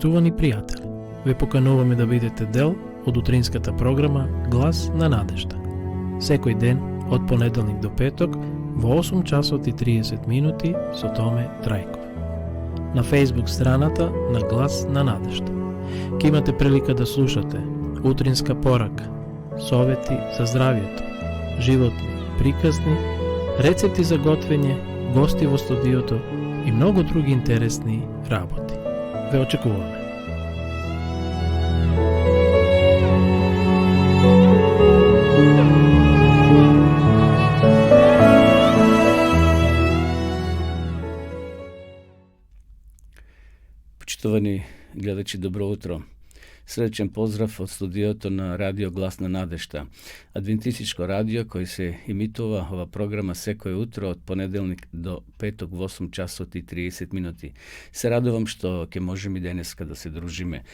Почитувани пријатели, ве покануваме да бидете дел од утринската програма Глас на надежда. Секој ден, од понеделник до петок, во 8 часот и 30 минути со Томе Трајков. На Facebook страната на Глас на надежда. Ке имате прилика да слушате утринска порака, совети за здравието, животни приказни, рецепти за готвење, гости во студиото и многу други интересни работи. Ве очекуваме. Почитувани гледачи, добро утро. Средечен поздрав од студиото на Радио Глас на надежда, адвентистичко радио кој се имитува ова програма секој утро од понеделник до петок во 8 часот и 30 минути. Се радувам што ќе можеме денеска да се дружиме.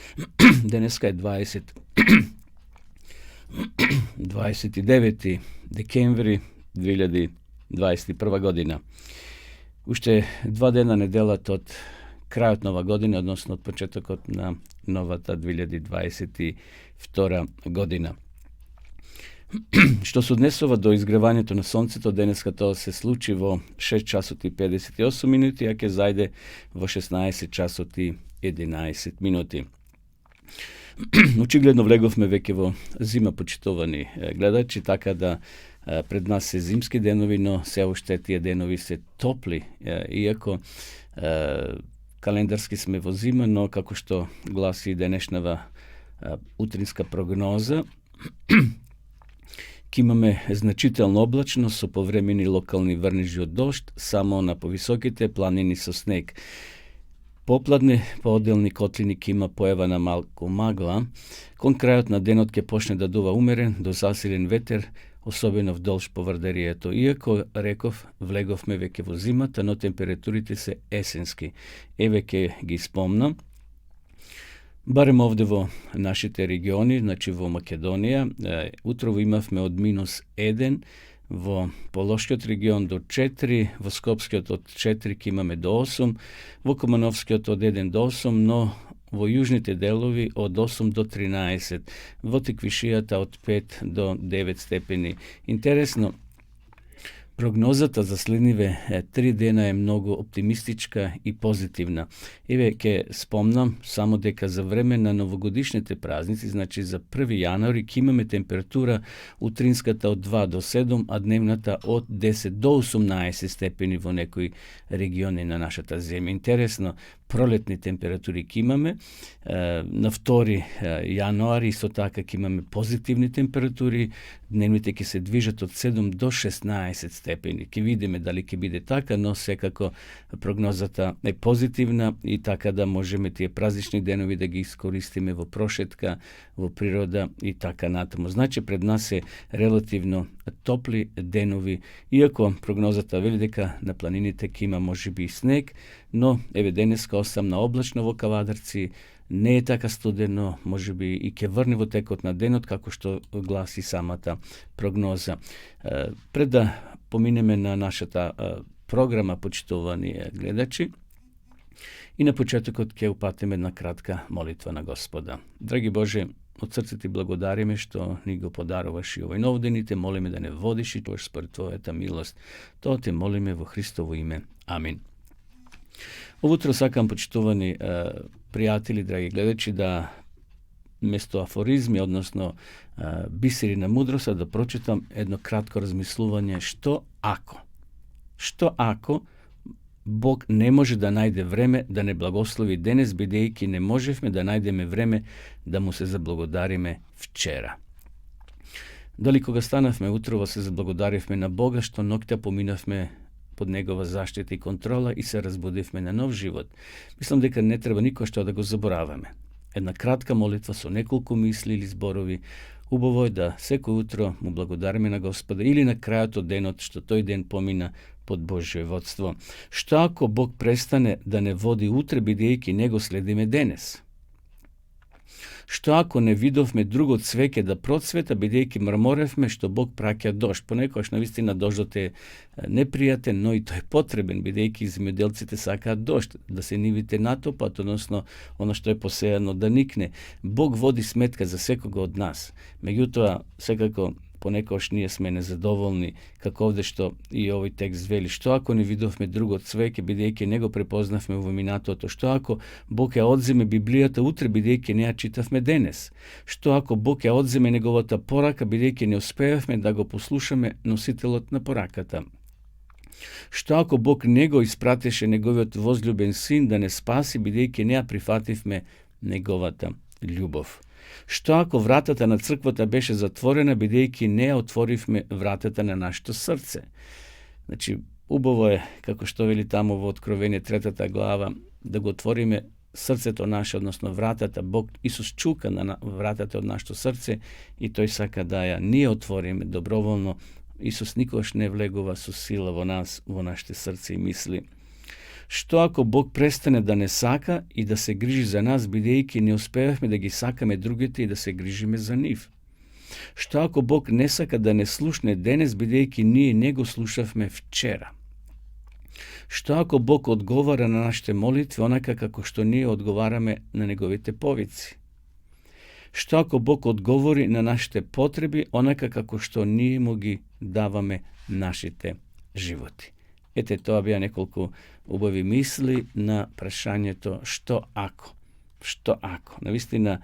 Денеска е 29 декември 2021 година. Уште 2 дена неделат од крајот на ова година, односно од почетокот на новата 2022 година. Што се однесува до изгревањето на сонцето, денеска тоа се случи во 6 часот и 58 минути, а ќе зајде во 16 часот и 11 минути. Очигледно влеговме веќе во зима, почитувани гледачи, така да пред нас се зимски денови, но се уште тие денови се топли, иако календарски сме во зима, но како што гласи денешнава утринска прогноза, ќе имаме значително облачно со повремени локални врнежи од дожд, само на повисоките планини со снег. Попладне поодделни котлини ќе има појава на малку магла. Кон крајот на денот ќе почне да дува умерен до засилен ветер, особено вдолж поврдарието. Иако, реков, влеговме веќе во зимата, но температурите се есенски. Еве ќе ги спомнам. Барем овде во нашите региони, значи во Македонија, утрово имавме од -1, во Полошкиот регион до 4, во Скопскиот од 4 ќе имаме до 8, во Комановскиот од 1 до 8, но во јужните делови од 8 до 13, во Теквишијата од 5 до 9 степени. Интересно, прогнозата за следниве 3 дена е многу оптимистичка и позитивна. Еве ќе спомнам само дека за време на новогодишните празници, значи за 1 јануари, ќе имаме температура утринската од 2 до 7, а дневната од 10 до 18 степени во некои региони на нашата земја. Интересно, пролетни температури ќе имаме. На 2 јануари исто така ќе имаме позитивни температури, дневните ќе се движат од 7 до 16 степени. Ќе видиме дали ќе биде така, но секако прогнозата е позитивна и така да можеме тие празнични денови да ги искористиме во прошетка, во природа и така натаму. Значи пред нас е релативно топли денови, иако прогнозата вели дека на планините ќе има можеби и снег, но еве денеска остамна облачно во Кавадарци, не е така студено, можеби и ќе врне во текот на денот, како што гласи самата прогноза. Пред да поминеме на нашата програма, почитувани гледачи, и на почетокот ќе упатиме една кратка молитва на Господа. Драги Боже, од срце ти благодариме што ни го подаруваш и овој нов ден и те молиме да не водиш и чуваш според твојата милост. Тоа те молиме во Христово име. Амин. Овутро сакам, почитувани пријатели, драги гледачи, да место афоризми, односно бисери на мудроста, да прочитам едно кратко размислување. Што ако Бог не може да најде време да не благослови денес, бидејќи не можевме да најдеме време да му се заблагодариме вчера? Дали кога станавме утрово се заблагодаривме на Бога што ноќта поминавме под негова заштита и контрола и се разбудивме на нов живот? Мислам дека не треба никој што да го забораваме. Една кратка молитва со неколку мисли или зборови. Убаво е да секој утро му благодариме на Господа или на крајот од денот што тој ден помина под Божје водство. Што ако Бог престане да не води утре, бидејќи него следиме денес? Што ако не видовме друго цвеќе да процвета, бидејќи мрморевме што Бог праќа дожд? Понекогаш навистина дождот е непријатен, но и тој е потребен, бидејќи земјоделците сакаат дожд, да се нивите натопат, односно оно што е посејано да никне. Бог води сметка за секого од нас. Меѓутоа, секако понекогаш ние сме незадоволни, како овде што и овој текст вели. Што ако не видовме друго цвеќе, бидејќи не го препознавме во минатото? Што ако Бог ја одземе Библијата утре, бидејќи не ја читавме денес? Што ако Бог ја одземе неговата порака, бидејќи не успеавме да го послушаме носителот на пораката? Што ако Бог не го испратеше неговиот возлюбен син да не спаси, бидејќи не ја прифативме неговата љубов? Што ако вратата на црквата беше затворена, бидејќи не ја отворивме вратата на нашето срце? Значи, убаво е, како што вели таму во Откровение 3 глава, да го отвориме срцето наше, односно вратата. Бог Исус чука на вратата од нашето срце и тој сака да ја ние отвориме доброволно. Исус никогаш не влегува со сила во нас, во нашите срце и мисли. Што ако Бог престане да не сака и да се грижи за нас, бидејќи не успеавме да ги сакаме другите и да се грижиме за нив? Што ако Бог не сака да не слушне денес, бидејќи ние не го слушавме вчера? Што ако Бог одговара на нашите молитви онака како што ние одговараме на неговите повици? Што ако Бог одговори на нашите потреби онака како што ние му ги даваме нашите животи? Ете, тоа беа неколку убави мисли на прашањето што ако? Што ако? Навистина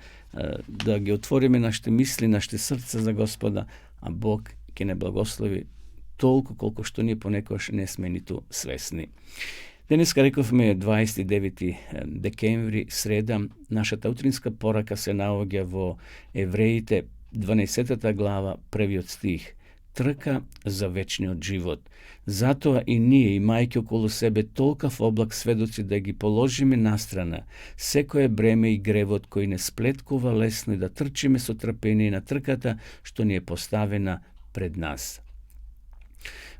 да ги отвориме нашите мисли, нашите срца за Господа, а Бог ќе не благослови толку колку што ние понекогаш не сме ниту свесни. Денеска рековме 29 декември, среда, нашата утринска порака се наоѓа во Евреите 12 глава, првиот стих. Трка за вечниот живот. Затоа и ние, имајќи околу себе толкав облак сведоци, да ги положиме настрана секое бреме и гревот кој не сплеткува лесно и да трчиме со трпение на трката што ни е поставена пред нас.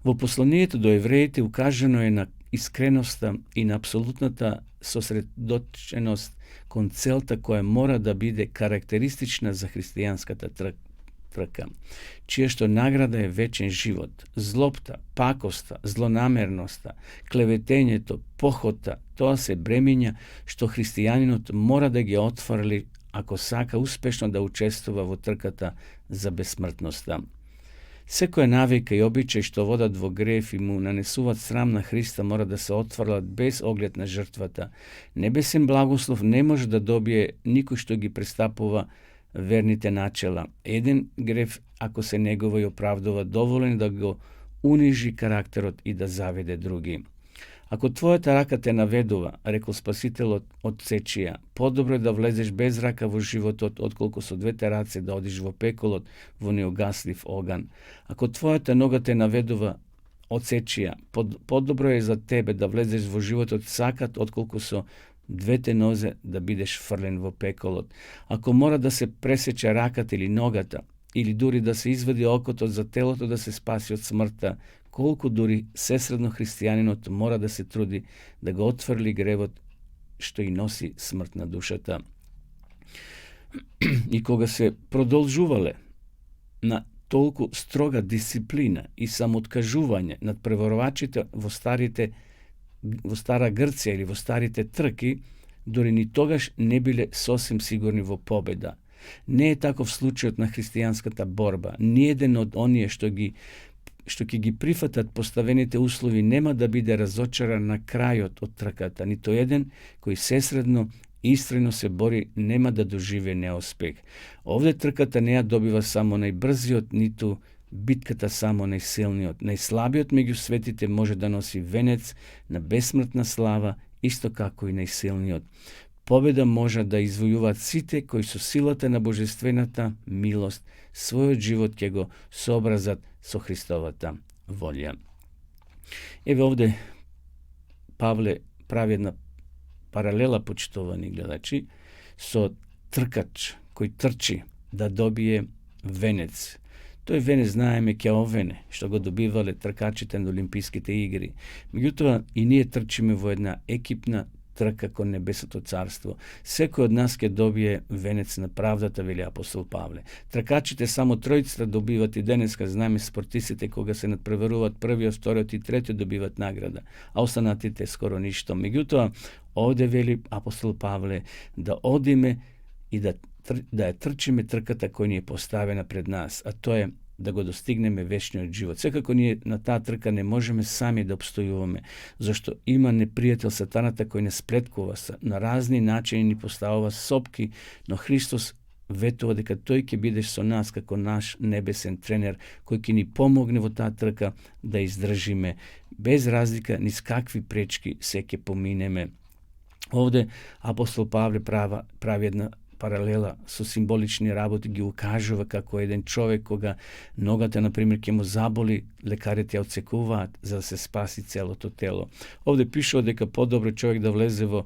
Во посланието до евреите укажано е на искреноста и на апсолутната сосредоточеност кон целта која мора да биде карактеристична за христијанската трка, чија што награда е вечен живот. Злобта, пакоста, злонамерноста, клеветењето, похота, тоа се бремиња што христијанинот мора да ги отфрли ако сака успешно да учествува во трката за бесмртноста. Секоја навика и обичај што водат во грев и му нанесуваат срам на Христа мора да се отфрлат без оглед на жртвата. Небесен благослов не може да добие никој што ги престапува верните начела. Еден грев, ако се негова и оправдува, доволен да го унижи карактерот и да заведе други. Ако твојата рака те наведува, рекол Спасителот, отсечи ја. Подобро е да влезеш без рака во животот, отколку со двете раце да одиш во пеколот, во неугаслив оган. Ако твојата нога те наведува, отсечи ја. Подобро е за тебе да влезеш во животот сакат, отколку со двете нозе да бидеш фрлен во пеколот. Ако мора да се пресече раката или ногата, или дури да се извади окото за телото да се спаси од смртта, колку дури сесредно христијанинот мора да се труди да го отфрли гревот што и носи смрт на душата. И кога се продолжувале на толку строга дисциплина и самооткажување над преварувачите во Стара Грција или во старите трки, дори ни тогаш не биле сосем сигурни во победа. Не е таков случајот на христијанската борба. Ниеден од оние што ќе ги прифатат поставените услови нема да биде разочаран на крајот од трката. Нито еден кој сесредно и истрено се бори нема да доживее неуспех. Овде трката не ја добива само најбрзиот, ниту битката само најсилниот. Најслабиот меѓу светите може да носи венец на бесмртна слава, исто како и најсилниот. Победа може да извојуваат сите кои со силата на божествената милост својот живот ќе го сообразат со Христовата волја. Еве овде Павле прави една паралела, почитувани гледачи, со тркач кој трчи да добие венец. Тој венец знаеме ќаовене, што го добивале тркачите на Олимписките игри. Меѓутоа и ние трчиме во една екипна трка кон небесното царство. Секој од нас ќе добие венец на правдата, вели апостол Павле. Тркачите само тројцата добиват и денеска, знаеме спортистите кога се надпреваруваат првиот, вториот и третиот добиват награда, а останатите скоро ништо. Меѓутоа, овде вели апостол Павле да одиме и да ја трчиме трката која ни е поставена пред нас, а тоа е да го достигнеме вечниот живот. Секако ние на таа трка не можеме сами да обстојуваме, зашто има непријател сатаната кој не сплеткува, на разни начини ни поставува сопки, но Христос ветува дека тој ќе биде со нас како наш небесен тренер, кој ќе ни помогне во таа трка да издржиме, без разлика низ какви пречки се ќе поминеме. Овде апостол Павле прави една паралела со символични работи, ги укажува како еден човек кога ногата, например, ќе му заболи, лекарите ја отсекуваат за да се спаси целото тело. Овде пишува дека подобро човек да влезе во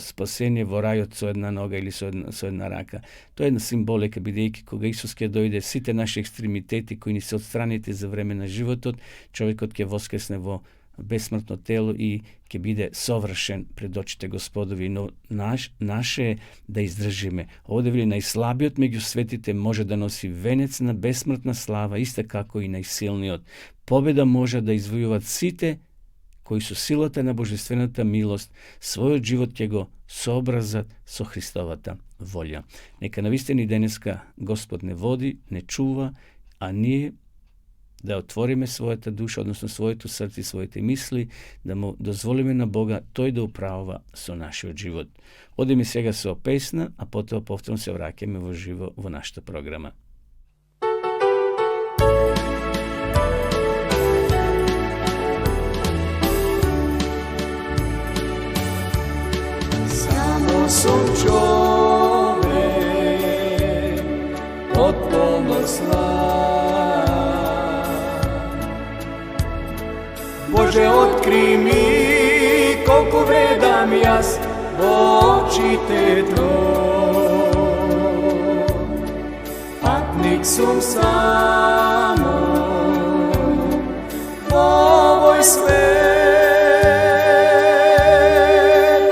спасение во рајот со една нога или со една рака. Тоа е една символика, бидејќи кога Исус ќе дојде, сите наши екстремитети кои ни се отстраните за време на животот, човекот ќе воскресне во бесмртно тело и ќе биде совршен пред очите Господови, но наше е да издржиме. Овде вели најслабиот меѓу светите може да носи венец на бесмртна слава, исто како и најсилниот. Победа може да извојуваат сите кои со силата на божествената милост својот живот ќе го сообразат со Христовата волја. Нека навистина и денеска Господ не води, не чува, а ние да отвориме својата душа, односно своето срце, своите мисли, да му дозволиме на Бога тој да управува со нашиот живот. Одиме сега со песна, а потоа повторно се враќаме во живо во нашата програма. Само сум човек од помисла, Боже, откри ми колку вредам јас во очите Твои. Патник сум само во овој свет.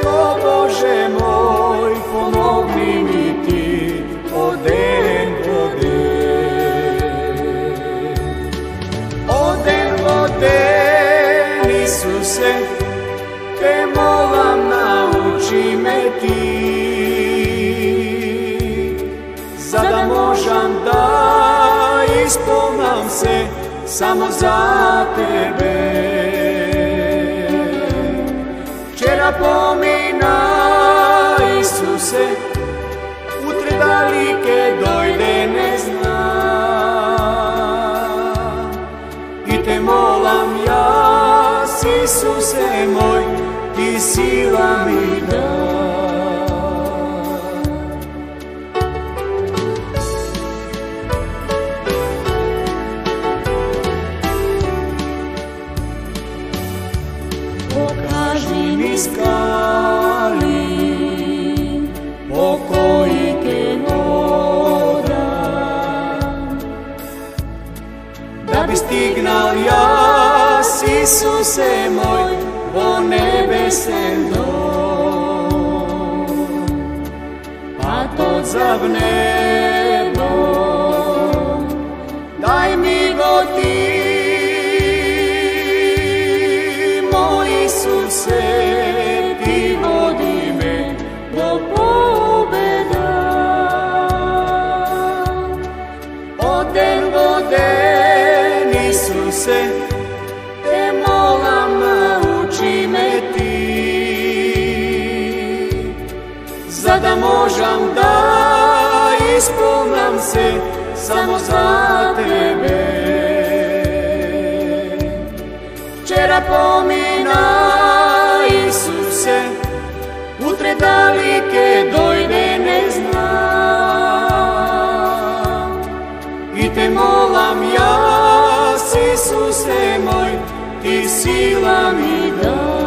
О Боже мој, помогни ми Ти од ден во ден. Од ден во ден, Исусе, те молам, научи ме Ти, за да можам да исполнам се само за Тебе. Вчера помина, Исусе, утре дали ке дојде не знам. И те молам јас, Исусе мој, Ти сила ми дај. Покажи ми скали по кои ке одам, да би стигнал јас, Исусе мој, во небесен дом. Патот за в небо, дај ми го Ти, мој Исусе, Ти води ме до победа. Од ден во ден, Исусе, те молам, научи ме Ти, за да можам да исполнам се само за Тебе. Вчера помина, Исусе, утре дали ке дојде не знам. И те молам јас, Исусе мој, Ти сила ми дај.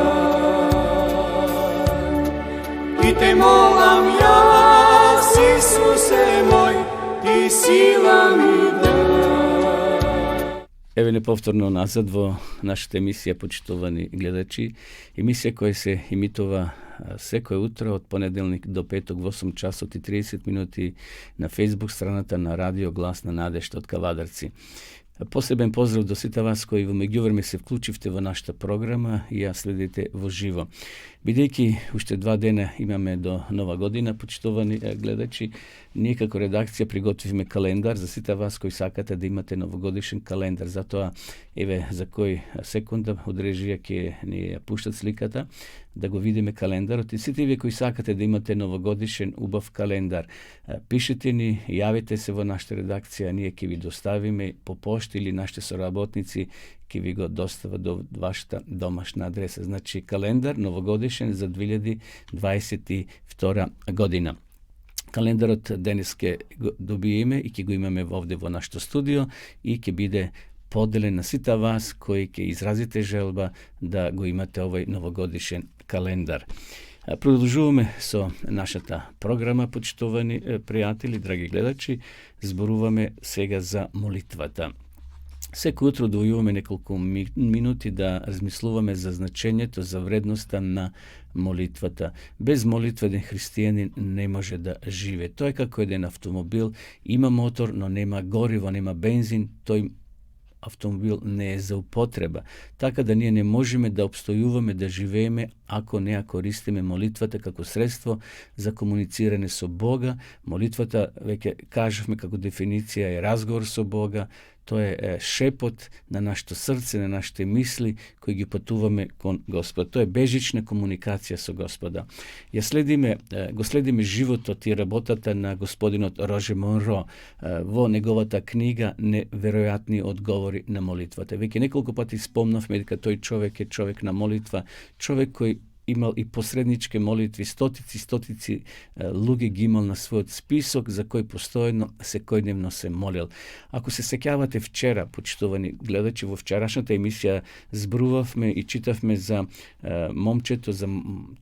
И те молам јас, Исусе мој, Ти сила ми дај. Еве неповторно назад во нашата емисија, почитувани гледачи, емисија која се имитува секој утро од понеделник до петок во 8 часот и 30 минути на Facebook страната на Радио Глас на надежта од Кавадарци. Посебен поздрав до сите вас кои во меѓувреме се вклучивте во нашата програма и ја следите во живо. Бидејќи уште 2 дена имаме до нова година, почитувани гледачи, ние како редакција приготвивме календар за сите вас кои сакате да имате новогодишен календар. Затоа, еве, за кој секунда од режија ќе ни ја пуштат сликата, да го видиме календарот. И сите вие кои сакате да имате новогодишен убав календар, пишете ни, јавите се во нашата редакција, ние ќе ви доставиме по пошта или нашите соработници ќе ви го достават до вашата домашна адреса. Значи, календар новогодишен за 2022 година. Календарот денес ќе го добиеме и ќе го имаме овде во нашето студио и ќе биде поделен на сите вас кои ќе изразите желба да го имате овој новогодишен календар. Продолжуваме со нашата програма, почитувани пријатели, драги гледачи. Зборуваме сега за молитвата. Секој утро одвојуваме неколку минути да размислуваме за значењето, за вредноста на молитвата. Без молитва еден христијанин не може да живее. Тој е како еден автомобил, има мотор, но нема гориво, нема бензин, тој автомобил не е за употреба. Така да ние не можеме да обстојуваме, да живееме ако не ја користиме молитвата како средство за комуницирање со Бога. Молитвата, веќе кажавме како дефиниција, е разговор со Бога. Тоа е шепот на нашето срце, на нашите мисли, кои ги патуваме кон Господ. Тоа е бежична комуникација со Господа. Го следиме животот и работата на господинот Роже Монро во неговата книга Неверојатни одговори на молитвата. Веќе неколку пати спомнавме дека тој човек е човек на молитва, човек кој имал и посреднички молитви, стотици луѓе ги имал на својот список за кој постојано секојдневно се молил. Ако се сеќавате вчера, почитувани гледачи, во вчерашната емисија зборувавме и читавме за момчето, за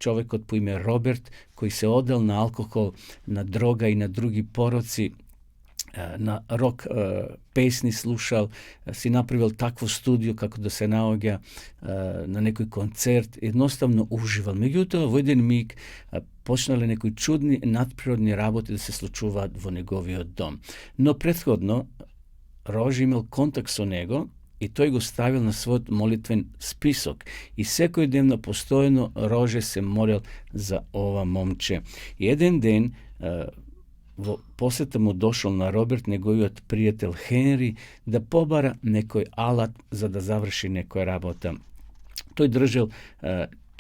човекот по име Роберт, кој се одел на алкохол, на дрога и на други пороци, на рок песни слушал, си направил такво студио како да се наоѓа на некој концерт, едноставно уживал. Меѓутоа, во еден миг почнале некои чудни надприродни работи да се случуваат во неговиот дом. Но претходно Роже имал контакт со него и тој го ставил на својот молитвен список. И секој ден постојано Роже се молил за ова момче. И еден ден во посета му дошол на Роберт неговиот пријател Хенри да побара некој алат за да заврши некоја работа. Тој држал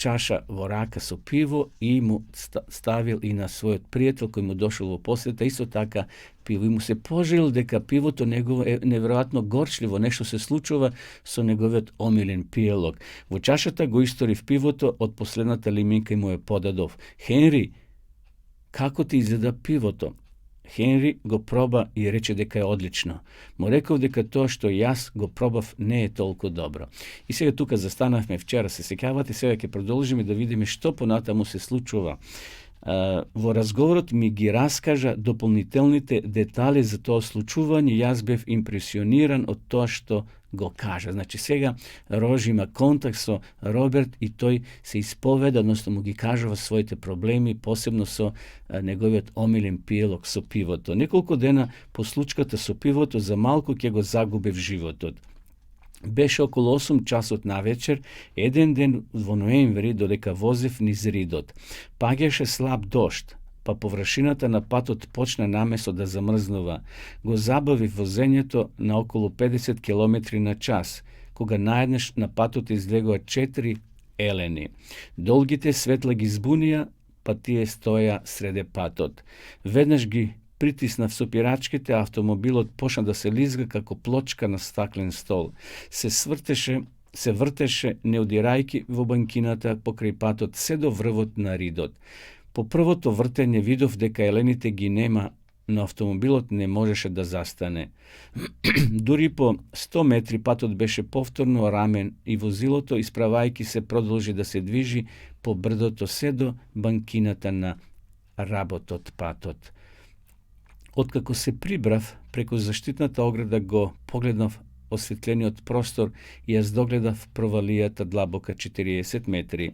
чаша во рака со пиво и му ставил и на својот пријател кој му дошол во посета исто така пиво. И му се пожелил дека пивото негово е неверојатно горчливо, нешто се случува со неговиот омилен пиелок. Во чашата го историв пивото, од последната лиминка и му ја подадов. Хенри, како ти изгледа пивото? Хенри го проба и рече дека е одлично. Му реков дека тоа што јас го пробав не е толку добро. И сега тука застанавме вчера, се сеќавате, сега ќе продолжиме да видиме што понатаму се случува. Во разговорот ми ги раскажа дополнителните детали за тоа случување, јас бев импресиониран од тоа што го кажа. Значи сега Роже има контакт со Роберт и тој се исповеда, односно му ги кажува своите проблеми, посебно со неговиот омилен пиелок со пивото. Неколку дена по случката со пивото за малку ќе го загубев животот. Беше околу 8 часот на вечер, еден ден во ноември, додека возев низ Ридот. Паѓаше слаб дожд, па површината на патот почна наместо да замрзнува. Го забави возењето на околу 50 км на час, кога наеднаш на патот излегоа 4 елени. Долгите светла ги збунија, па тие стоја среде патот. Веднаш ги притиснав со пирачките, автомобилот почна да се лизга како плочка на стаклен стол. Се вртеше, не удирајки во банкината покрај патот, се до врвот на Ридот. По првото вртење видов дека елените ги нема, но автомобилот не можеше да застане. Дури по 100 метри патот беше повторно рамен и возилото, исправајки се, продолжи да се движи по брдото се до банкината на работот патот. Откако се прибрав, преку заштитната ограда го погледнав осветлениот простор и јас догледав провалијата длабока 40 метри.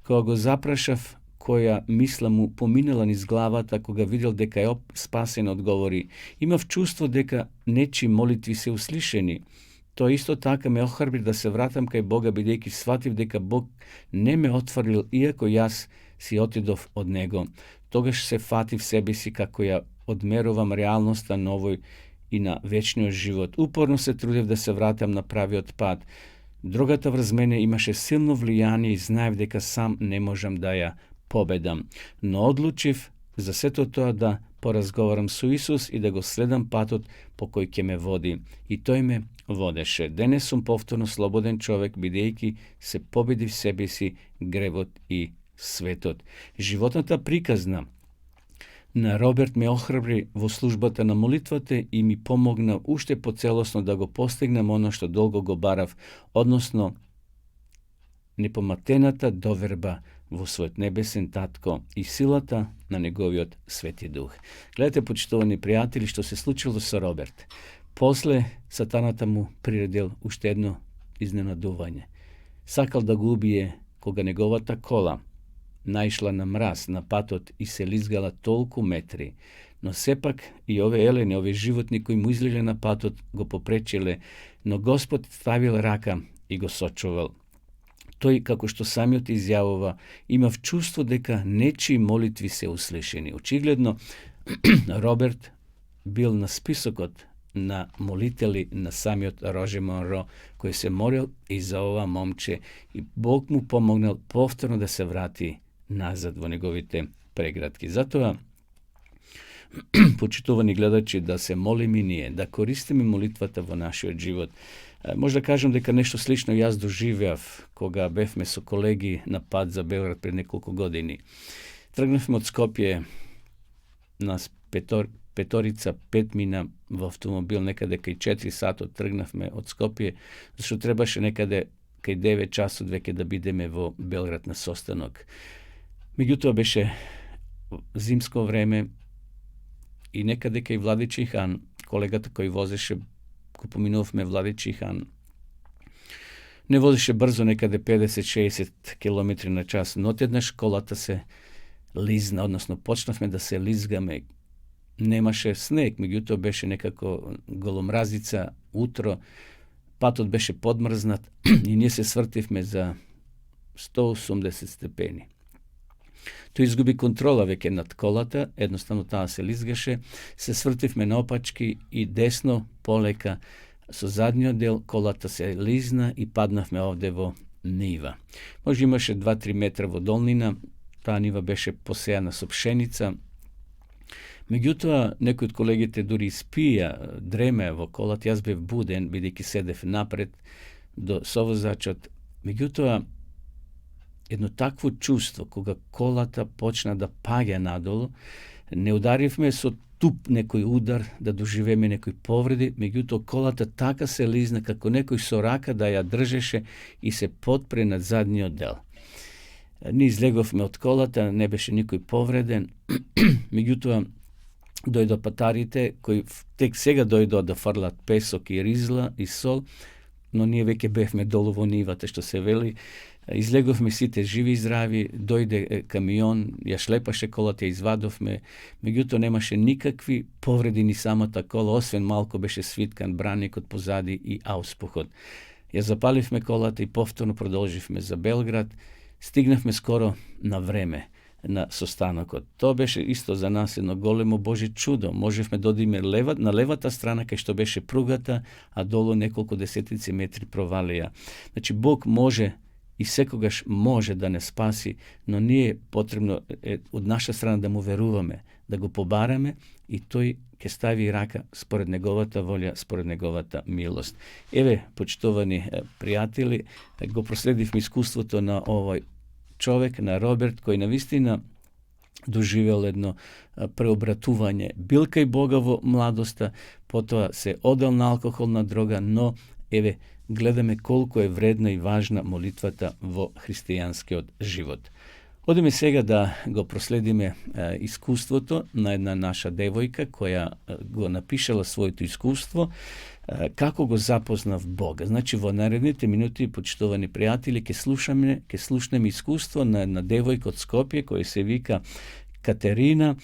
Кога го запрашав koja misla mu pominala niz glavata, kога vidjel deka je spasen, odgovori: Имав чувство дека нечи молитви се услишени. Тоа исто така ме охрабри да се вратам кај Бога, бидејќи сватив дека Бог не ме отфрлил, иако јас си отидов од Него. Тогаш се фатив себе си како ја одмерувам реалноста на овој и на вечниот живот. Упорно се трудев да се вратам на правиот пат. Дрогата врз мене имаше силно влијание и знаев дека сам не можам да ја победам. Но одлучив за сето тоа да поразговарам со Исус и да го следам патот по кој ќе ме води. И тој ме водеше. Денес сум повторно слободен човек, бидејќи се победив себе си, гревот и светот. Животната приказна на Роберт ме охрабри во службата на молитвата и ми помогна уште поцелосно да го постигнам оно што долго го барав, односно непоматената доверба во својот небесен татко и силата на неговиот свети дух. Гледате, почитувани пријатели, што се случило со Роберт. После сатаната му приредил уште едно изненадување. Сакал да го убие кога неговата кола наишла на мраз на патот и се лизгала толку метри, но сепак и ове елени, ове животни кои му излиле на патот го попречиле, но Господ ставил рака и го сочувал. Тој, како што самиот изјавува, имав чувство дека нечии молитви се услишени. Очигледно, Роберт бил на списокот на молители на самиот Роже Монро, кој се молил и за ова момче, и Бог му помогнал повторно да се врати назад во неговите преградки. Затоа, почитувани гледачи, да се молиме ние, да користиме молитвата во нашиот живот. Може да кажам дека нешто слично јас доживеав кога бевме со колеги на пат за Белград пред неколку години. Тргнавме од Скопје на петорица, 5 мина во автомобил, некаде кај 4 сато тргнавме од Скопје, зашто требаше некаде кај 9 часот веќе да бидеме во Белград на состанок. Меѓутоа беше зимско време и некаде кај Владичи хан, колегата кој возеше, го поминувавме Владичи хан, не возеше брзо, некаде 50-60 км на час, но одеднаш колата се лизна, односно почнавме да се лизгаме. Немаше снег, меѓутоа беше некако голомразица, утро, патот беше подмрзнат и ние се свртивме за 180 степени. Тој изгуби контрола веќе над колата, едноставно таа се лизгаше, се свртивме наопачки и десно полека со задниот дел колата се лизна и паднавме овде во нива. Може имаше 2-3 метра во долнина, таа нива беше посејана со пшеница. Меѓутоа, некои од колегите дури спија, дремеа во колата, јас бев буден, бидејќи седев напред до совозачот. Меѓутоа, едно такво чувство, кога колата почна да паѓа надолу, не ударивме со туп некој удар, да доживеме некои повреди, меѓутоа колата така се лизна, како некој со рака да ја држеше и се потпре над задниот дел. Ние излеговме од колата, не беше никој повреден, меѓутоа дојдо патарите, кои тек сега дојдоа да фрлат песок и ризла и сол, но ние веќе бевме долу во нивата, што се вели. Излеговме сите живи и здрави, дојде камион, ја шлепаше колата, ја извадовме, меѓутоа немаше никакви повреди ни самата кола, освен малко беше свиткан браникот позади и ауспухот. Ја запаливме колата и повторно продолживме за Белград, стигнавме скоро на време на состанокот. Тоа беше исто за нас едно големо Божје чудо. Можевме да одиме на левата страна кај што беше пругата, а долу неколку десетици метри провалија. Значи Бог може и секогаш може да не спаси, но ние потребно од наша страна да му веруваме, да го побараме и тој ќе стави рака според неговата волја, според неговата милост. Еве, почитувани пријатели, го проследивме искуството на овој човек, на Роберт, кој навистина доживел едно преобратување. Бил кај Бога во младоста, потоа се одел на алкохолна дрога, но еве, гледаме колку е вредна и важна молитвата во христијанскиот живот. Одиме сега да го проследиме искуството на една наша девојка која го напишала своето искуство како го запознав Бога. Значи во наредните минути, почитувани пријатели, ќе слушнеме искуство на една девојка од Скопје која се вика Катерина.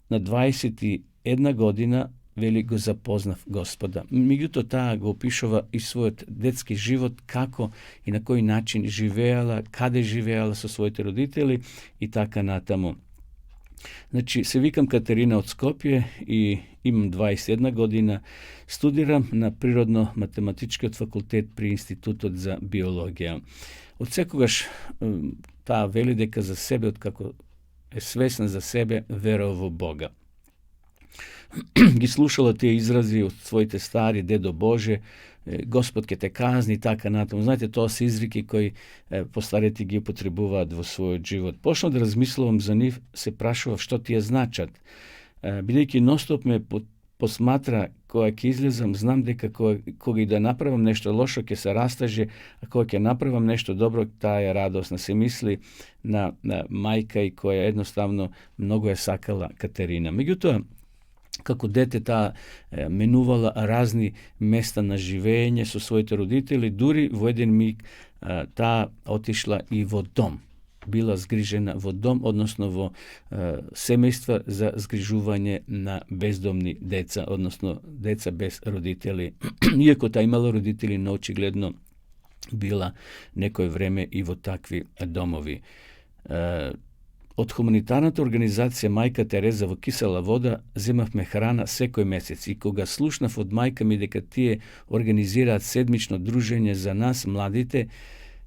На 21 година вели го запознав Господа. Меѓутоа таа го опишува и својот детски живот, како и на кој начин живеала, каде живеала со своите родители и така натаму. Значи, се викам Катерина од Скопје и имам 21 година, студирам на Природно-математичкиот факултет при Институтот за биологија. Од секогаш таа вели дека за себе, откако е свесна за себе, верува во Бога. Ги слушала тие изрази од своите стари, дедо Боже, Господ ке те казни и така натаму. Знаете, тоа се изреки кои постарите ги употребуваат во својот живот. Почнав да размислувам за нив, се прашував што тие значат. Бидејќи ностоп ме посматра кога ќе излезам, знам дека кога и да направам нешто лошо ќе се растаже, а кога ќе направам нешто добро, таа е радосна. Се мисли на мајка и која едноставно многу е сакала Катерина. Меѓутоа, како дете таа менувала разни места на живење со своите родители, дури во еден миг таа отишла и во дом. Била згрижена во дом, односно во семејства за згрижување на бездомни деца, односно деца без родители. Иако таа имала родители, но очигледно била некој време и во такви домови. Од хуманитарната организација Мајка Тереза во Кисела вода земавме храна секој месец и кога слушнав од мајка ми дека тие организираат седмично дружење за нас, младите,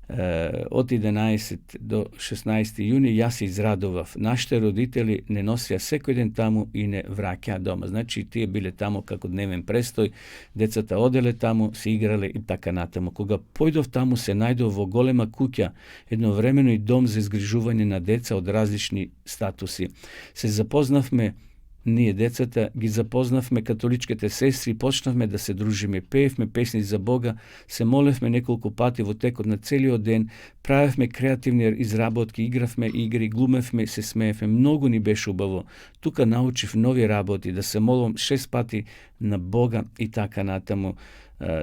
од 11 до 16 јуни, јас се израдував. Нашите родители не носија секој ден таму и не враќаа дома. Значи, тие биле таму како дневен престој, децата оделе таму, се играле и така натаму. Кога појдов таму, се најдов во голема куќа, едновремено и дом за изгрижување на деца од различни статуси. Се запознавме ние децата, ги запознавме католичките сестри, почнавме да се дружиме, пеевме песни за Бога, се молевме неколку пати во текот на целиот ден, правевме креативни изработки, игравме игри, глумевме, се смеевме, многу ни беше убаво. Тука научив нови работи, да се молам 6 пати на Бога и така натаму.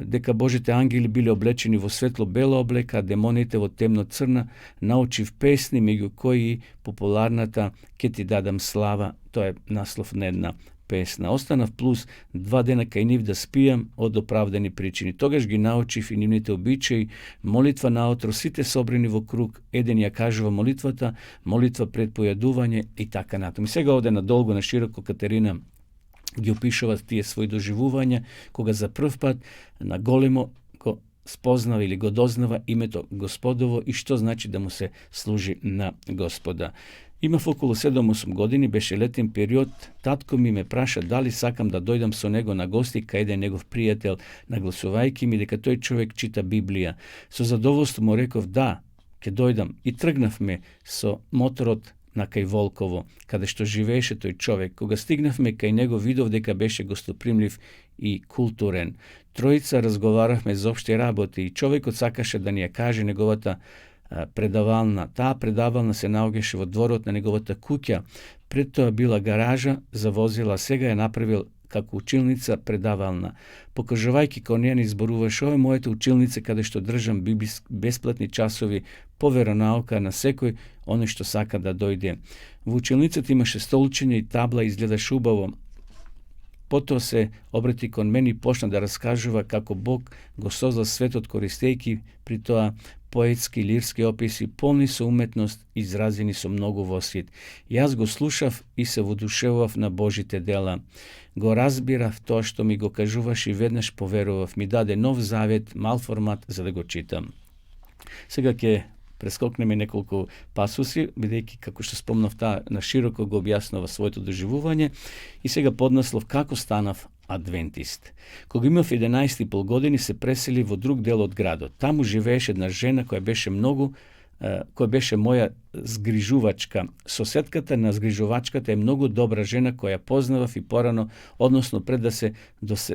Дека Божите ангели биле облечени во светло-бела облека, а демоните во темно-црна, научив песни, меѓу кои популарната «Ке ти дадам слава», тоа е наслов на една песна. Останав плюс 2 дена кај нив да спијам од оправдани причини. Тогаш ги научив и нивните обичаи, молитва наутро, сите собрани во круг, еден ја кажува молитвата, молитва пред појадување и така натаму. И сега овде надолго, на широко Катерина ги опишува тие своји доживувања, кога за прв пат на големо го спознава или го дознава името Господово и што значи да му се служи на Господа. Имав околу 7-8 години, беше летен период, татко ми ме праша дали сакам да дојдам со него на гости кај еден негов пријател, нагласувајќи ми дека тој човек чита Библија. Со задоволство му реков да, ќе дојдам и тргнавме со моторот на кај Волково, каде што живееше тој човек. Кога стигнавме кај него, видов дека беше гостопримлив и културен. Тројца разговаравме за општи работи и човекот сакаше да ни ја каже неговата предавална. Таа предавална се наоѓаше во дворот на неговата куќа. Пред тоа била гаража за возила, сега ја направил како училница предавална. Покажувајќи као неја ни зборуваше, ова е мојата училница каде што држам бесплатни часови по веронаука на секој оној што сака да дојде. Во училницата имаше столчиња и табла, изгледаше убаво. Потоа се обрати кон мене и почна да раскажува како Бог го создал светот користејќи при тоа поетски, лирски описи, полни со уметност, изразени со многу восвит. Јас го слушав и се водушевував на Божите дела. Го разбирав тоа што ми го кажуваш и веднаш поверував. Ми даде нов завет, мал формат за да го читам. Сега ќе прескокнеме неколку пасуси, бидејќи, како што спомнав, таа на широко го објаснува своето доживување и сега поднаслов како станав адвентист. Кога имав 11,5 години, се пресели во друг дел од градот. Таму живееше една жена која беше многу која беше моја згрижувачка. Соседката на згрижувачката е многу добра жена која познавав и порано, односно пред да се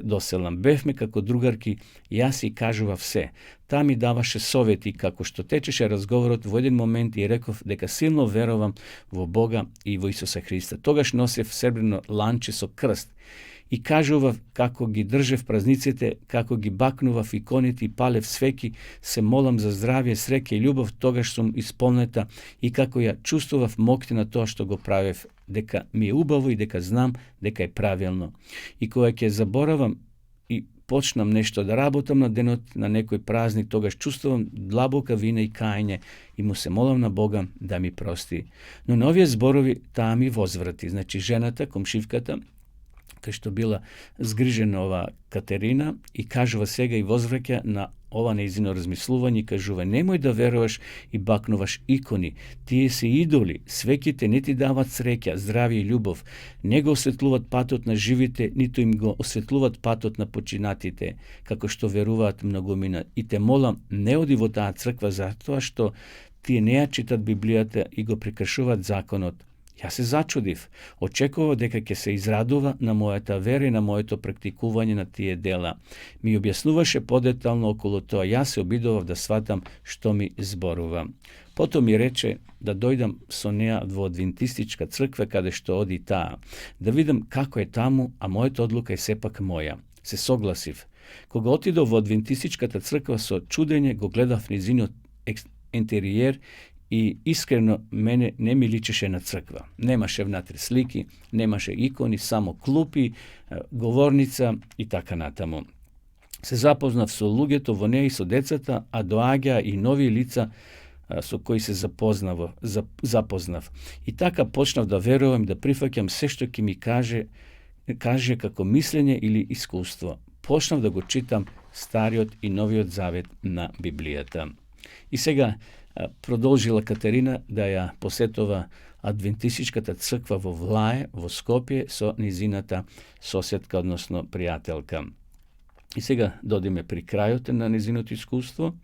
доселам. Бевме како другарки, јас и кажував се. Таа ми даваше совети, како што течеше разговорот во еден момент и реков дека силно верувам во Бога и во Исуса Христа. Тогаш носев сребрено ланче со крст и кажував како ги држев празниците, како ги бакнував иконите и палев свеки, се молам за здравје, среќа и љубов, тогаш сум исполнета и како ја чувствував моќта на тоа што го правев, дека ми е убаво и дека знам дека е правилно. И кога ќе заборавам и почнам нешто да работам на денот на некој празник, тогаш чувствувам длабока вина и кајање и му се молам на Бога да ми прости. Но на овие зборови таа ми возврати, значи жената, комшивката, кај што била згрижена ова Катерина и кажува сега и возвраќа на ова неизино размислување и кажува: немој да веруваш и бакнуваш икони, тие се идоли, свеките не ти дават среќа, здравје и љубов, не го осветлуват патот на живите, ниту им го осветлуват патот на починатите, како што веруваат многумина. И те молам, не оди во таа црква затоа што тие не ја читат Библијата и го прекршуваат законот. Јас се зачудив, очекував дека ќе се израдува на мојата вера и на моето практикување на тие дела. Ми објаснуваше подетално околу тоа, јас се обидував да сватам што ми зборува. Потом ми рече да дојдам со неа во адвентистичка црква каде што оди таа, да видам како е таму, а мојата одлука е сепак моја. Се согласив. Кога отидов во адвентистичката црква, со чудење го гледав низиниот интериер и искрено мене не ми личеше на црква. Немаше внатре слики, немаше икони, само клупи, говорница и така натаму. Се запознав со луѓето во неа и со децата, а доаѓа и нови лица со кои се запознав. И така почнав да верувам, да прифаќам се што ќе ми каже како мислење или искуство. Почнав да го читам Стариот и Новиот Завет на Библијата. И сега продолжила Катерина да ја посетува адвентистичката црква во Влае, во Скопје, со низината соседка, односно пријателка. И сега додиме при крајот на низиното искуство.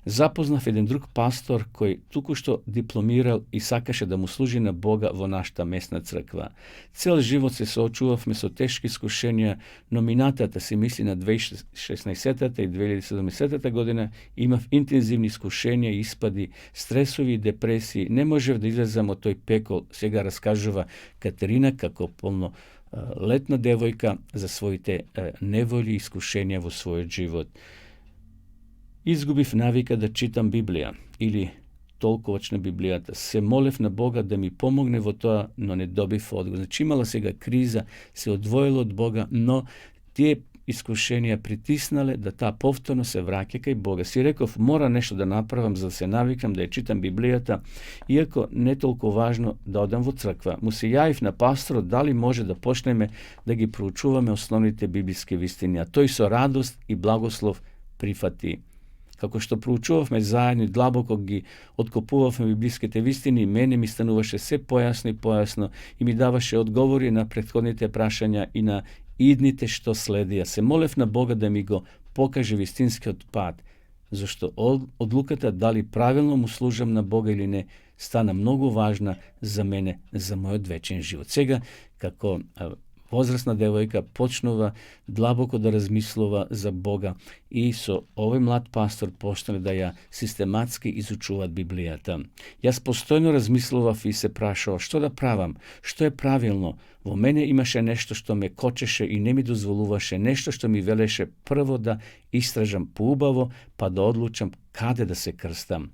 Запознав еден друг пастор кој токушто дипломирал и сакаше да му служи на Бога во нашата местна црква. Цел живот се соочувавме со тешки искушенија, но минатата се мисли на 2016 и 2017 година имав интензивни искушенија, испади, стресови и депресии. Не можев да излезам од тој пекол, сега раскажува Катерина како полнолетна девојка за своите неволи и искушенија во својот живот. Изгубив навика да читам Библија или толковач на Библијата. Се молев на Бога да ми помогне во тоа, но не добив одговор. Значи имала сега криза, се одвоила од Бога, но тие искушенија притиснале да таа повторно се враќа кај Бога. Си реков, мора нешто да направам за да се навикам да ја читам Библијата, иако не толку важно да одам во црква. Му се јавив на пасторот дали може да почнеме да ги проучуваме основните библиски вистини, а тој со радост и благослов прифати. Како што проучувавме заедно и длабоко ги откопувавме библиските вистини, мене ми стануваше се појасно и појасно и ми даваше одговори на претходните прашања и на идните што следија. Се молев на Бога да ми го покаже вистинскиот пат, зашто одлуката дали правилно му служам на Бога или не стана многу важна за мене, за мојот вечен живот. Сега, како возрастна девојка, почнува длабоко да размислува за Бога и со овој млад пастор почнале да ја систематски изучуваат Библијата. Јас постојно размислував и се прашував што да правам, што е правилно. Во мене имаше нешто што ме кочеше и не ми дозволуваше, нешто што ми велеше прво да истражам поубаво, па да одлучам каде да се крстам.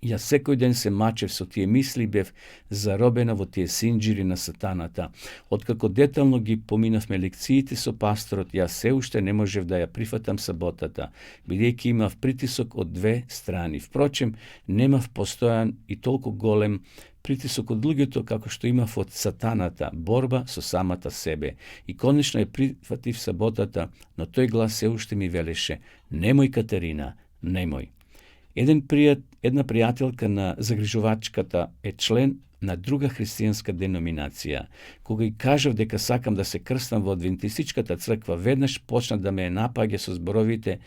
Јас секој ден се мачев со тие мисли, бев заробена во тие синџири на сатаната. Откако детално ги поминавме лекциите со пасторот, јас се уште не можев да ја прифатам саботата, бидејќи имав притисок од две страни. Впрочем, немав постојан и толку голем притисок од луѓето како што имав од сатаната, борба со самата себе. И конечно ја прифатив саботата, но тој глас се уште ми велеше: немој, Катерина, немој. Една пријателка на загрижувачката е член на друга христијанска деноминација. Кога и кажав дека сакам да се крстам во адвентистичката црква, веднаш почна да ме напаѓа со зборовите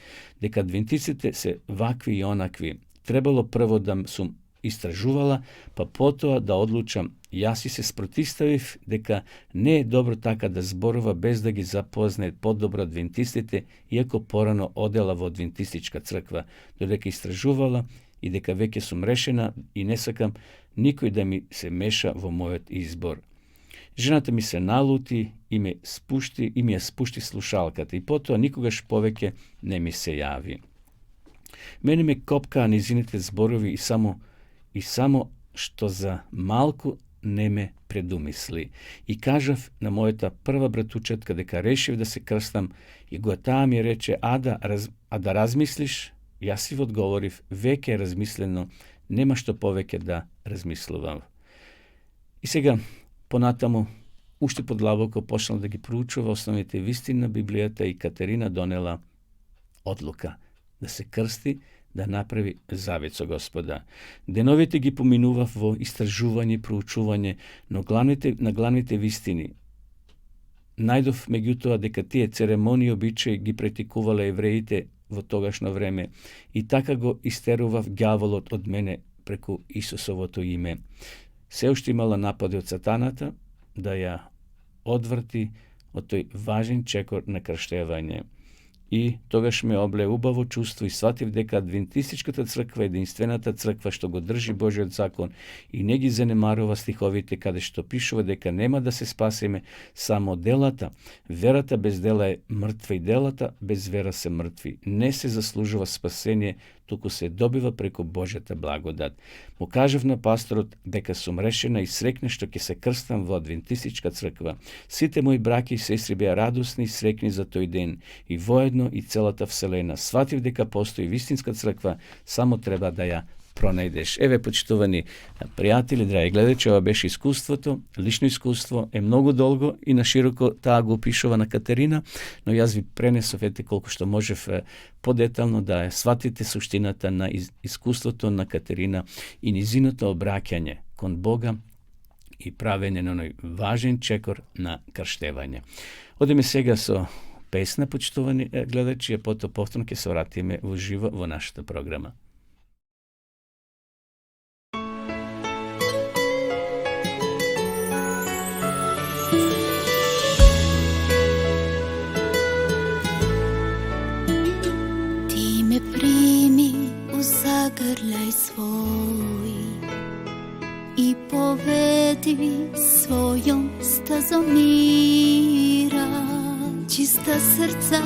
дека адвентистите се вакви и онакви. trebalo prvo da sum istražuvala, pa potom da odlučam, ja si se sprotistavив deka ne je dobro taka da zborova bez da gi zapozne podobro adventistite, iako porano odela v adventistička crkva, dodeka istražuvala i deka veke sum rešena i ne sakam nikoj da mi se meša vo mojot izbor. Ženata mi se naluti i mi je spušti slušalkata i potom nikogaš poveke ne mi se javi. Meni me kopka nizinite zborovi i samo što za malku ne me predumisli. I kažav na mojeta prva bratučetka deka rešiv da se krstam i gota mi reče, a da razmisliš? Ja si odgovoriv, veke je razmisleno, nema što poveke da razmisluvam. I сега понатаму, уште подлабоко почнала да ги проучува основните вистини на Библијата и Катерина донела одлука да се крсти, да направи завет со Господа. Деновите ги поминував во истражување и проучување, но на главните вистини. Најдов меѓутоа дека тие церемонии и обичаи ги претикувале евреите во тогашно време и така го истерував ѓаволот од мене преку Исусовото име. Се уште имала напади од сатаната да ја одврти од тој важен чекор на крштевање. И тогаш ме обле убаво чувство и сватив дека адвентистичката црква е единствената црква што го држи Божиот закон и не ги занемарува стиховите каде што пишува дека нема да се спасиме само делата. Верата без дела е мртва и делата без вера се мртви. Не се заслужува спасение, туку се добива преку Божјата благодат. Му кажав на пасторот дека сум решена и срекна што ќе се крстам во адвентистичка црква. Сите мои браќи и сестри беа радосни и срекни за тој ден и воедно и целата вселена. Сватив дека постои вистинска црква, само треба да ја пронајдеш. Еве, почитувани пријатели, драги гледачи, ова беше искуството, лично искуство, е многу долго и на широко таа го опишува на Катерина, но јас ви пренесов колку што можев подетално да ја сватите суштината на искуството на Катерина и низиното обраќање кон Бога и правење на оној важен чекор на крштевање. Одеме сега со песна, почитувани гледачи, а потоа повторно ќе се вратиме во живо во нашата програма. Zagrljaj svoj i povedi svojom stazom mira, čista srca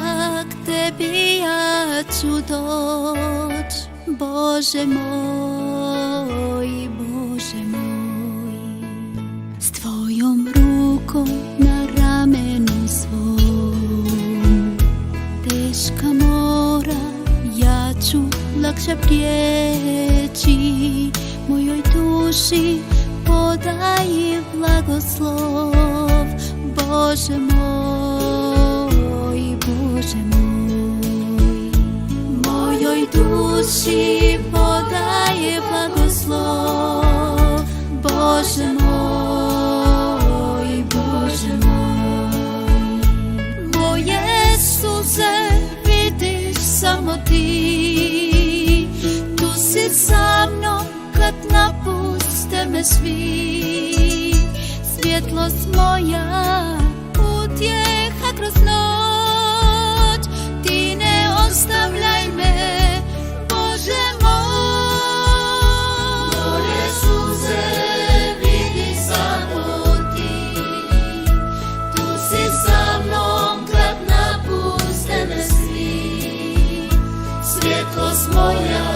k tebi ja ću doć, Bože moj, Bože moj. S tvojom rukom na ramenu svom, teška mora ja ću lakše prijeći, mojoj duši podaj blagoslov, Bože moj, Bože moj. Mojoj duši podaj blagoslov, Bože moj, Bože moj. Moje suze vidiš samo ti, sa mnom kad napuste me svi, svjetlost moja, utjeha kroz noć, ti ne ostavljaj me, Bože moj. Moje suze vidi samo ti, tu si sa mnom kad napuste me svi, svjetlost moja,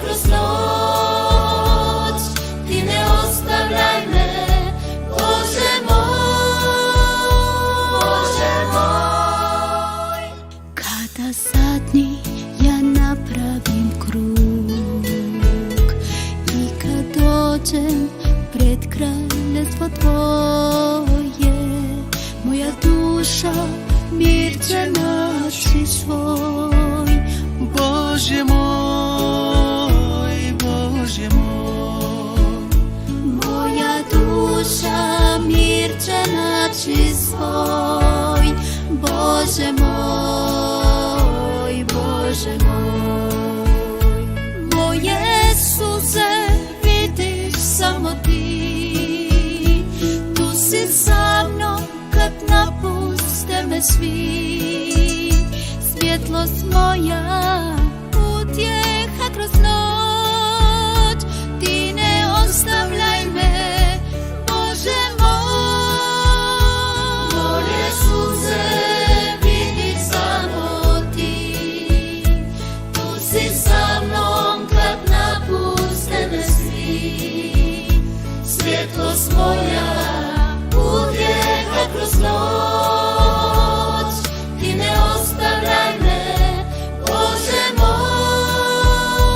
kroz noć, ti ne ostavljaj me, Bože moj, Bože moj. Kada zadnji ja napravim krug i kad dođem pred kraljestvo tvoje, moja duša mir će naći svoj, Bože moj, Bože moj. Moja duša mir će naći svoj, Bože moj, Bože moj. suze vidiš samo ti. Tu si sa mnom kad napuste me svi. Svjetlost moja, utjeha kroz noć. Ti ne ostavljaj me, Bože moj. Moje suze vidiš samo ti. Tu si sa mnom kad napuste me svi. Svjetlost moja, utjeha kroz noć. Ti ne ostavljaj me, Bože moj,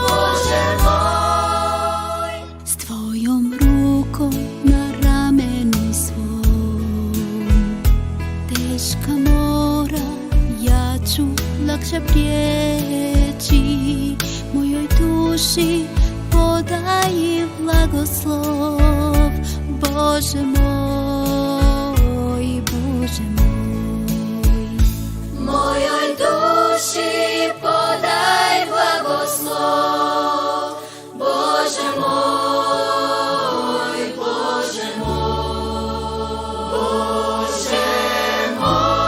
Bože moj. S tvojom rukom na ramenu svom, teška mora ja ću lakše prijeći. Mojoj duši podaj blagoslov, Bože moj, Bože moj. Mojoj duši podaj blagoslov, Bože moj, Bože moj, Bože moj.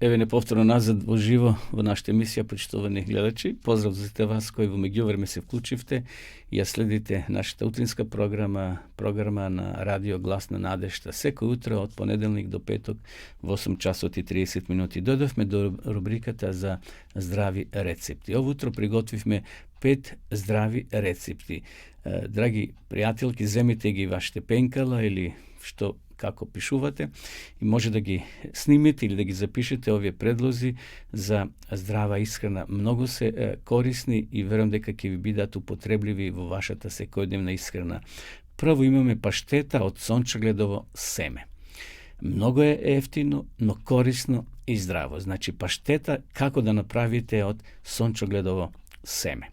Evo nepovtorno nazad uživo v našата емисија, почитувани гледачи. Поздрав за сите вас кои во меѓувреме се вклучивте и ја следите нашата утринска програма на радио Глас на надежта. Секој утро од понеделник до петок во 8 часот и 30 минути. Дојдовме до рубриката за здрави рецепти. Ово утро приготвивме 5 здрави рецепти. Драги пријателки, земите ги вашите пенкала или што како пишувате и може да ги снимете или да ги запишете овие предлози за здрава исхрана. Многу се корисни и верувам дека ќе ви бидат употребливи во вашата секојдневна исхрана. Прво имаме паштета од сончогледово семе. Многу е ефтино, но корисно и здраво. Значи паштета како да направите од сончогледово семе.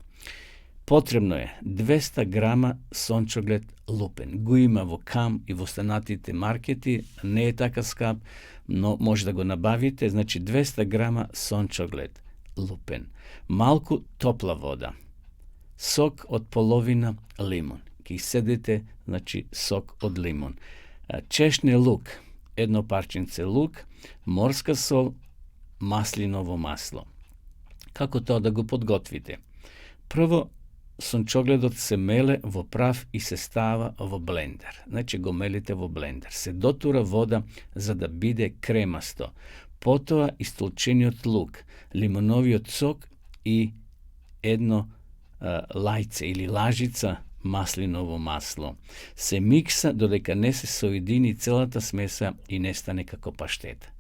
Потребно е 200 грама сончоглед лупен. Го има во Кам и во останатите маркети, не е така скап, но може да го набавите. Значи 200 грама сончоглед лупен. Малку топла вода. Сок од половина лимон. Ки седите, значи сок од лимон. Чешне лук, едно парченце лук, морска сол, маслиново масло. Како тоа да го подготвите? Прво, сончогледот се меле во прав и се става во блендер. Значи го мелите во блендер. Се дотура вода за да биде кремасто. Потоа истолчениот лук, лимоновиот сок и едно лајце или лажица маслиново масло. Се микса додека не се соедини целата смеса и не стане како паштета.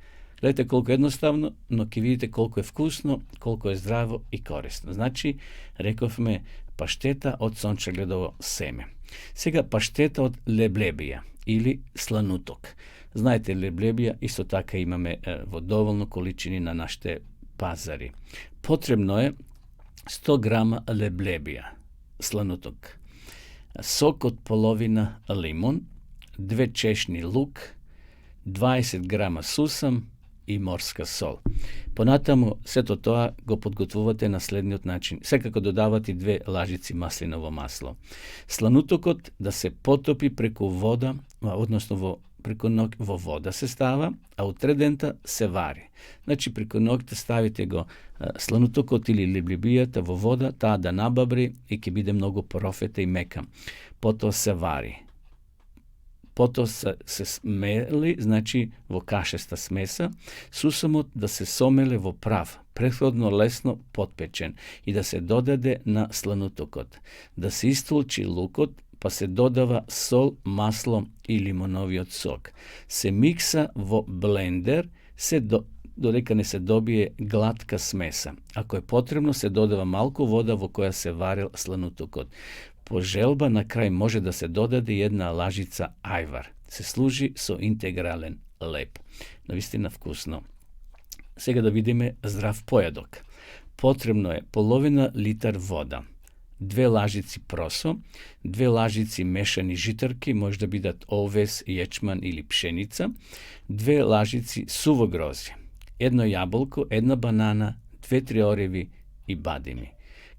Гледате колку едноставно, но ќе видите колку е вкусно, колку е здраво и корисно. Значи, рековме паштета од сончогледово семе. Сега паштета од леблебија или слануток. Знаете, леблебија исто така имаме во доволно количини на нашите пазари. Потребно е 100 грама леблебија, слануток, сок од половина лимон, 2 чешни лук, 20 грама сусам и морска сол. Понатаму, сето тоа го подготвувате на следниот начин. Секако додавате 2 лажици маслиново масло. Сланутокот да се потопи преку вода, односно во вода се става, а утредента се вари. Значи, преку ноќта ставите го сланутокот или леблебијата во вода, таа да набабри и ќе биде многу профета и мека. Потоа се вари. Потоа се смели, значи во кашеста смеса, сусамот да се сомеле во прав, претходно лесно потпечен и да се додаде на сланутокот. Да се истолчи лукот, па се додава сол, масло и лимоновиот сок. Се микса во блендер, додека не се добие глатка смеса. Ако е потребно, се додава малку вода во која се варил сланутокот. По желба на крај може да се додаде една лажица ајвар. Се служи со интегрален леп. Навистина вкусно. Сега да видиме здрав појадок. Потребно е половина литар вода, 2 лажици просо, 2 лажици мешани житарки, може да бидат овес, јечман или пшеница, 2 лажици суво грозје, 1 јаболко, 1 банана, 2-3 ореви и бадими.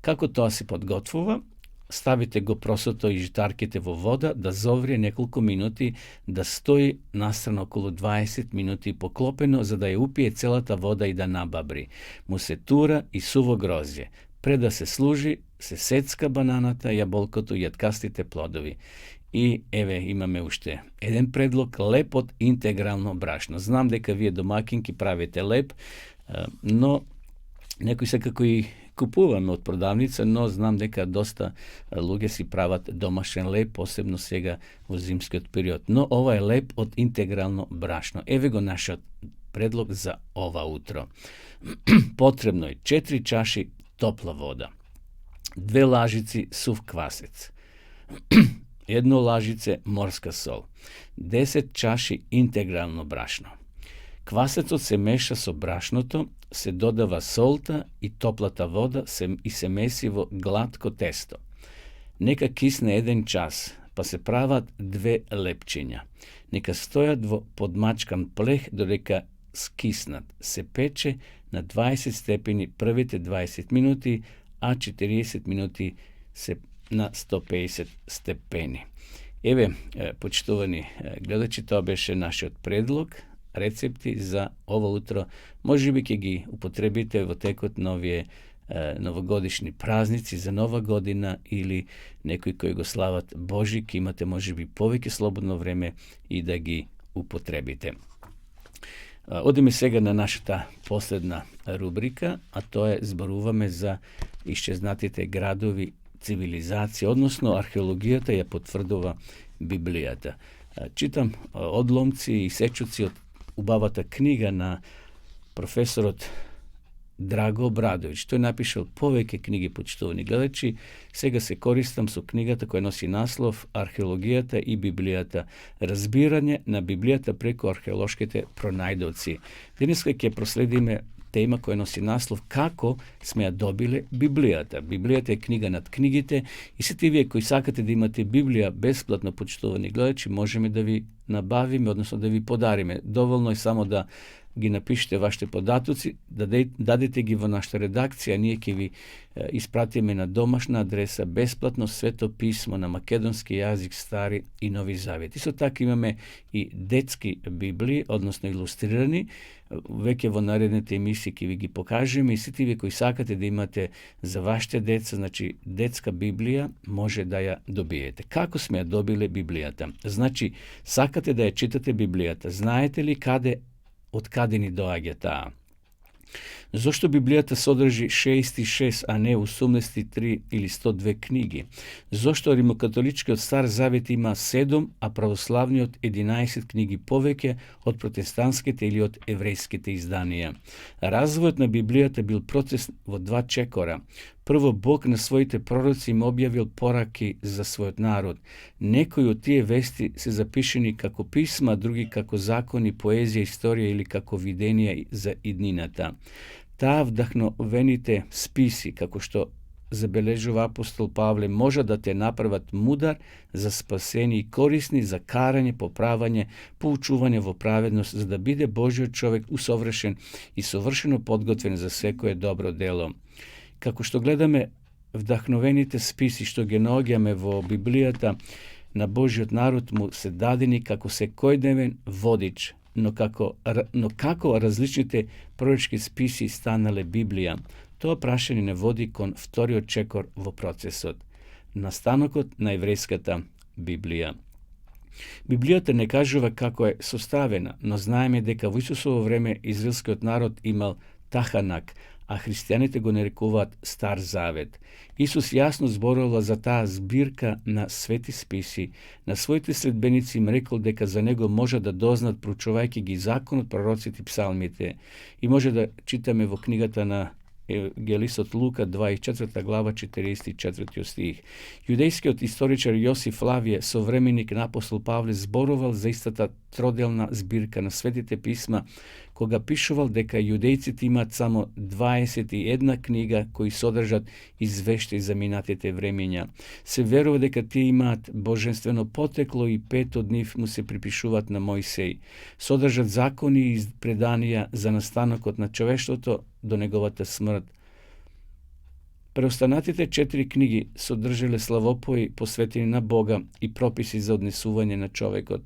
Како тоа се подготвува? Ставите го просото и житарките во вода да зоврие неколку минути, да стои настрана околу 20 минути поклопено, за да ја упие целата вода и да набабри. Му се тура и суво грозје. Пред да се служи, се сецка бананата, јаболкото и јаткастите плодови. И еве имаме уште еден предлог, леп од интегрално брашно. Знам дека вие домакинки правите леп, но некои секако и купуваме од продавница, но знам дека доста луѓе си прават домашен леп, посебно сега во зимскиот период. Но ова е леп од интегрално брашно. Еве го нашиот предлог за ова утро. Потребно е 4 чаши топла вода, 2 лажици сув квасец, 1 лажице морска сол, 10 чаши интегрално брашно. Квасецот се меша со брашното, се додава солта и топлата вода и се меси во глатко тесто. Нека кисне 1 час, па се прават 2 лепчиња. Нека стојат во подмачкан плех додека скиснат. Се пече на 20 степени првите 20 минути, а 40 минути се на 150 степени. Еве, почитувани гледачи, тоа беше нашиот предлог, рецепти за ова утро. Може би ќе ги употребите во текот на овие новогодишни празници за нова година или некои кои го слават Божик, имате може би повеќе слободно време и да ги употребите. Одиме сега на нашата последна рубрика, а тоа е зборуваме за исчезнатите градови, цивилизација, односно археологијата ја потврдува Библијата. Читам одломци и сечуци од убавата книга на професорот Драго Обрадовиќ. Тој напишал повеќе книги, почитувани гледачи. Сега се користам со книгата која носи наслов Археологијата и Библијата. Разбирање на Библијата преку археолошките пронајдоци. Денеска ќе проследиме тема која носи наслов Како сме ја добиле Библијата. Библијата е книга над книгите и сите вие кои сакате да имате Библија бесплатно, почитувани гледачи, можеме да ви набавиме, односно да ви подариме. Доволно е само да ги напишете вашите податоци, дадете ги во нашата редакција, ние ќе ви испратиме на домашна адреса бесплатно Свето писмо на македонски јазик, Стари и Нови Завет. Исто така имаме и детски библии, односно илустрирани. Веќе во наредните емисии ќе ви ги покажеме и сите ви кои сакате да имате за вашите деца, значи детска Библија, може да ја добиете. Како сме ја добиле Библијата? Значи, сакате да ја читате Библијата. Знаете ли од каде ни доаѓа таа? Зошто Библијата содржи 66, а не 83 или 102 книги? Зошто римокатоличкиот Стар Завет има 7, а православниот 11 книги повеќе од протестантските или од еврејските изданија? Развојот на Библијата бил процес во 2 чекора. Прво, Бог на своите пророци им објавил пораки за својот народ. Некои од тие вести се запишени како писма, други како закони, поезија, историја или како виденија за иднината. Таа вдахновените списи, како што забележува апостол Павле, може да те направат мудар за спасение и корисни за карање, поправање, поучување во праведност, за да биде Божиот човек усовршен и совршено подготвен за секое добро дело. Како што гледаме вдахновените списи што ги наоѓаме во Библијата, на Божиот народ му се дадени како секојдневен водич, но како различните пророчки списи станале Библија, тоа прашање не води кон вториот чекор во процесот, настанокот на еврејската Библија. Библијата не кажува како е составена, но знаеме дека во Исусово време израелскиот народ имал Таханак, а христијаните го нарекуваат Стар Завет. Исус јасно зборува за таа збирка на свети списи. На своите следбеници им рекол дека за него може да дознат проучувајќи ги законот, пророците и псалмите. И може да читаме во книгата на Евангелистот Лука 24 глава 44 стих. Јудејскиот историчар Јосиф Флавије, современик на апостол Павле, зборувал за истата trodelna збирка на светите писма, кога пишувал дека јудејците имаат само 21 книга кои содржат извештаи за минатите времења. Се верува дека тие имаат божествено потекло и 5 од нив му се припишуваат на Мојсеј. Содржат закони и преданија за настанокот на човештвото до неговата смрт. Преостанатите 4 книги содржале славопои посветени на Бога и прописи за однесување на човекот.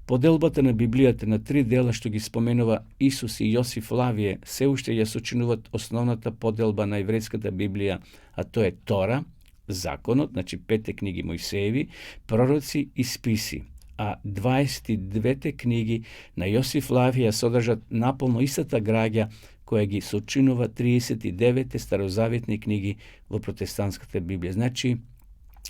Поделбата на Библијата на 3 дела што ги споменува Исус и Јосиф Флавије се уште ја сочинуваат основната поделба на еврејската Библија, а тоа е Тора, законот, значи 5 книги Мојсееви, пророци и списи. А 22 книги на Јосиф Флавије содржат наполно истата граѓа која ги сочинува 39 старозаветни книги во протестантската Библија. Значи,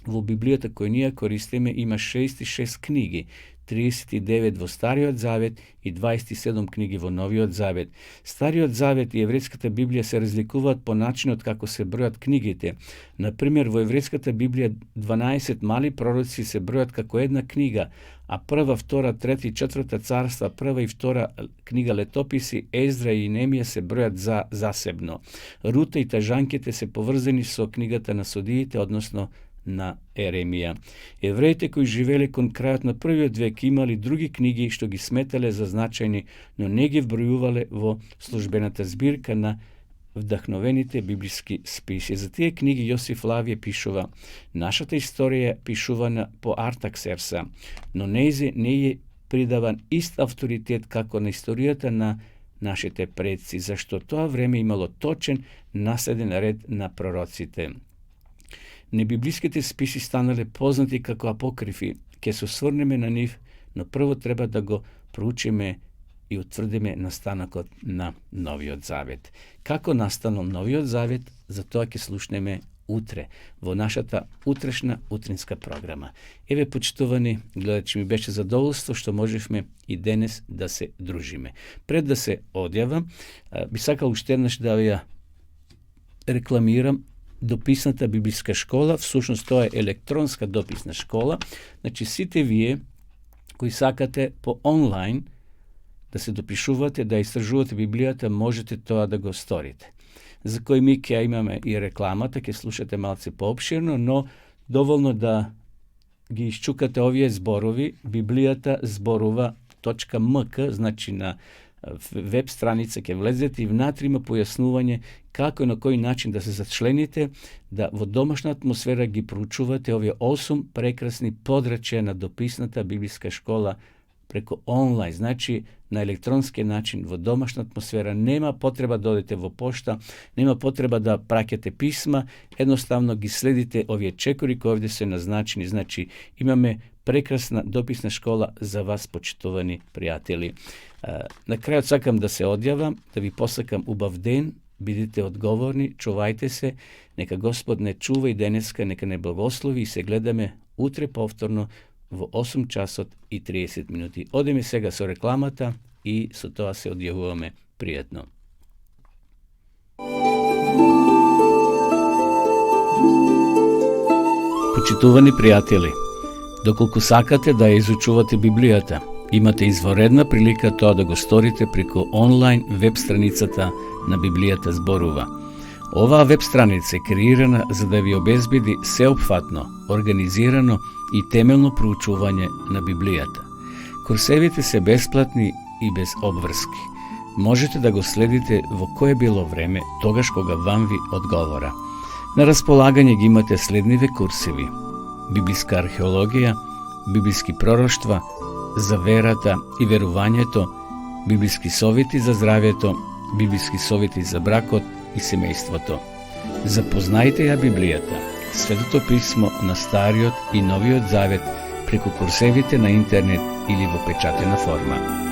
во Библијата која ние користиме има 66 книги, 39 во Стариот Завет и 27 книги во Новиот Завет. Стариот Завет и еврејската Библија се разликуваат по начинот како се бројат книгите. Например, во еврејската Библија 12 мали пророци се бројат како една книга, а прва, втора, трета и четврта царства, прва и втора книга летописи, Ездра и Немија се бројат засебно. Рута и тажанките се поврзани со книгата на Судиите, односно на Еремија. Евреите кои живеле кон крајот на првиот век имали други книги што ги сметале за значајни, но не ги вбројувале во службената збирка на вдахновените библиски списи. За тие книги Јосиф Флавије пишува: нашата историја е пишувана по Артаксеркса, но нејзе не е придаван ист авторитет како на историјата на нашите предци, зашто тоа време имало точен наследен ред на пророците. Небиблиските списи станале познати како апокрифи. Ке се осврнеме на нив, но прво треба да го проучиме и утврдиме настанокот на Новиот Завет. Како настанал Новиот Завет, за тоа ќе слушнеме утре во нашата утрешна утринска програма. Еве, почитувани гледачи, ми беше задоволство што можевме и денес да се дружиме. Пред да се одјавам, би сакал уште еднаш да ја рекламирам дописната библиска школа. Всушност тоа е електронска дописна школа. Значи, сите вие кои сакате по онлайн да се допишувате, да истражувате Библијата, можете тоа да го сторите. За кој ми ќе имаме и рекламата, ќе слушате малце поопширно, но доволно да ги исчукате овие зборови. Библијата зборува.мк, значи на веб страница ќе влезете и внатре има појаснување како и на кој начин да се зачлените, да во домашна атмосфера ги проучувате овие 8 прекрасни подрачја на дописната библиска школа преку онлайн, значи на електронски начин, во домашна атмосфера. Нема потреба да одите во пошта, нема потреба да праќате писма, едноставно ги следите овие чекори кои овде се назначени. Значи, имаме прекрасна дописна школа за вас, почитувани пријатели. На крајот сакам да се одјавам, да ви посакам убав ден, бидете одговорни, чувајте се, нека Господ не чува и денеска, нека не благослови и се гледаме утре повторно во 8 часот и 30 минути. Одеме сега со рекламата и со тоа се одјавуваме пријатно. Почитувани пријатели, доколку сакате да ја изучувате Библијата, имате изворедна прилика тоа да го сторите преку онлайн веб страницата на Библијата зборува. Оваа веб страница е креирана за да ви обезбеди сеопфатно, организирано и темелно проучување на Библијата. Курсевите се бесплатни и без обврски. Можете да го следите во кое било време, тогаш кога вам ви одговора. На располагање ги имате следниве курсеви: библиска археологија, библиски пророштва, за верата и верувањето, библиски совети за здравјето, библиски совети за бракот и семејството. Запознајте ја Библијата, Светото писмо на Стариот и Новиот Завет преку курсевите на интернет или во печатена форма.